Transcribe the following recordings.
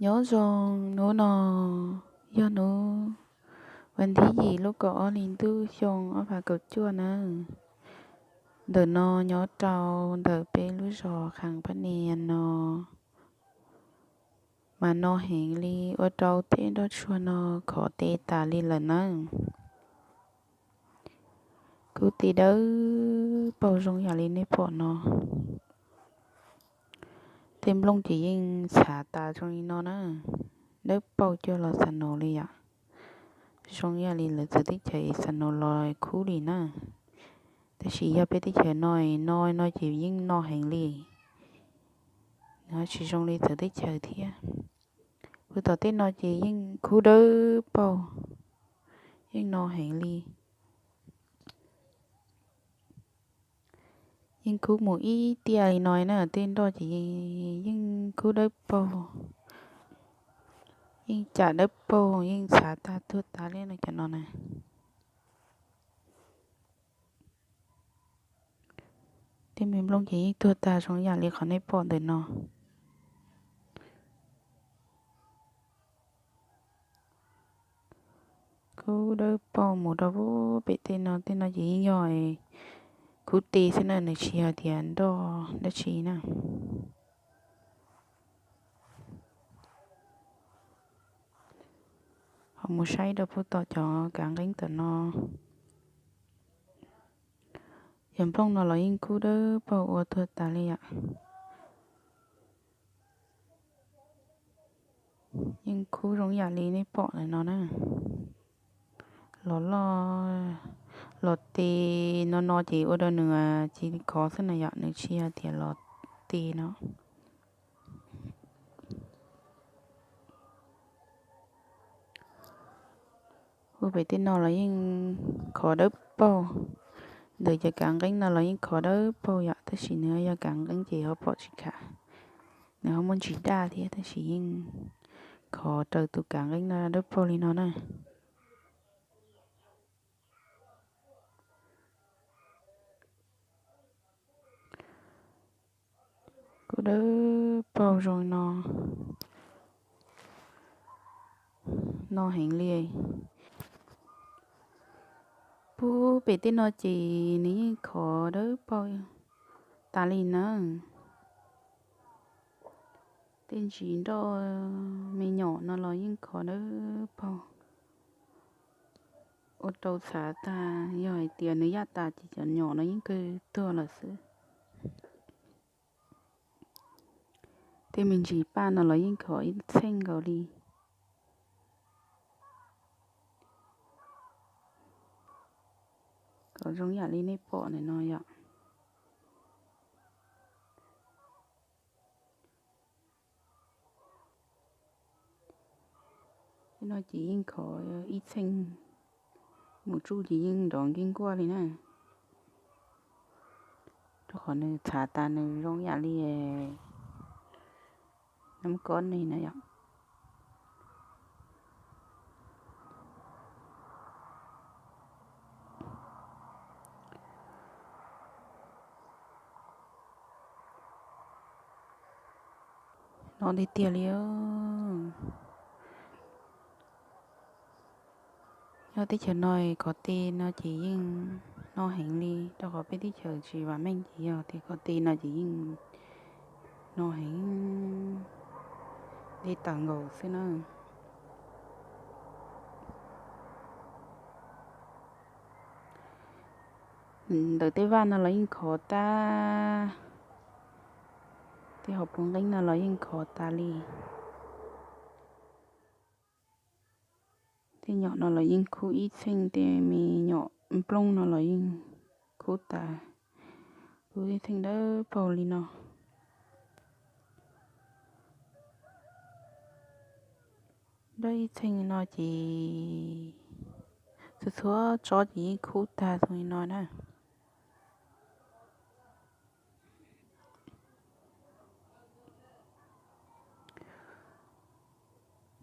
Nyob zoo, hnub no yog hnub vas thib yim lub kaum ob hli ntuj xyoo ob phav kaum cuaj nawb. Ntawm no nyob rau ntawm peb lub zos Khav Paj Nias no, mas no heev li, ua rau tej nroj tsuag no khov tes tas li lawm nawb. Kub tes dawb paug zoo yam li nej pom no. Tej nplooj ces yeej txhav tas zoo li no na, dawb paug cuag los xa nus li yom. Zoo yam li lawv txawv teb chaws xa nus los khub li na. Tab sis yog peb teb chaws no, no no ces yeej no heev li, nws ho tsis zoo li txawv teb chaws thiab. Kuv tom tej no ces yeej khub dawb paug, yeej no heev li. Yeej khub mus ib tiaj li no na, tej nroj ces yeej khub dawb paug, yeej cam dawb paug, yeej txhav tag tuag tas li no cov no na. Tej me nplooj ces yeej tuag tag zoo yam li qhov nej pom ntawm no. Khub dawb paug mus rau pem tej no, tej no ces yeej yog khub tes xwb na, nws tsis yog tias nroj dab tsi na. Ho mus saib rau puag tom cov kav nqeeb tom no, yog nplooj no los yeej khub dawb paug ua tuag tas li yom. Yeej khub zoo yam li nej pom ntawm no na. Los loj, los tes no no ces ua rau nws cia li khov xwb na yom, nws tsis yog tias los tes no. Ua pem tej no los yeej khov dawb paug, ntawm cov kav nqeeb no los yeej khov dawb paug yom, tab sis nws yog kav nqeeb ces ho pom tsis kham, nws ho muaj ntsis daj thiab, tab sis yeej khov raws tus kav nqeeb no dawb paug li no na. Kuj dawb paug zoo no, no heev li. Puag pem tej no ces nws yeej khov dawb paug tas li na. Tej ntsis nroj me nyuam no los yeej khov dawb paug, ua rau txhav tag, yog hais tias nws yaj tas ces cov nyom no yeej kawg tuag lawm xwb. Tej me ntsis paj no los yeej khov ib txheej nkaus li. Khov zoo yam li nej pom ntawm no yom. Tej no ces yeej khov ib txheej, mus tsuj ces yeej nrov nkees nkuaj li na, rau qhov nws txhav tas nws zoo yam li nab kob ne na yom. No tiag tiag li. Nyob teb chaws no khov tes no ces yeej no heev li, rau qhov peb teb chaws tsis vam meej ces yog tias khov tes no ces yeej no heev, nte taws nkaus xwb na. Ntawm tej vaj no los yeej khov tag, tej hauv paus nqeeb no los yeej khov tas li. Tej nyom no los yeej khub ib txheej, tej me nyuam nplooj no los yeej khub tas, khub ib txheej dawb paug li no. Dawb ib txheej no ces txhua txhua tsob ces yeej khub tag zoo li no na.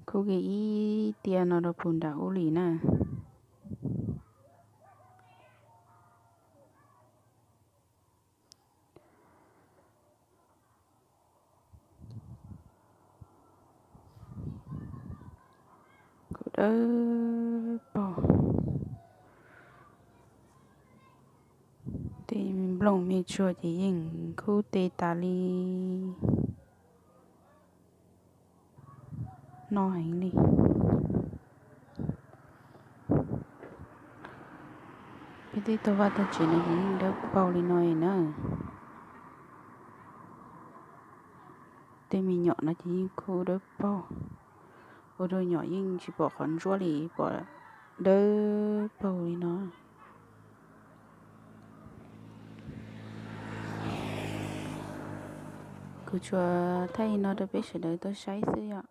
Khub kiag ib tiaj no rau puag nram ub li na. dawb paug. Tej nplooj me tsuag ces yeej khub teg tas li no heev li. Peb tej tog vaj tog tsev no ces yeej dawb paug li no na. Tej me nyuam no ces yeej khub dawb paug, ua rau nyuam yeej tsis pom qhov ntsuab li, pom dawb paug li no. Kuv tsuas thaij li no rau peb sawv daws tau saib xwb yom.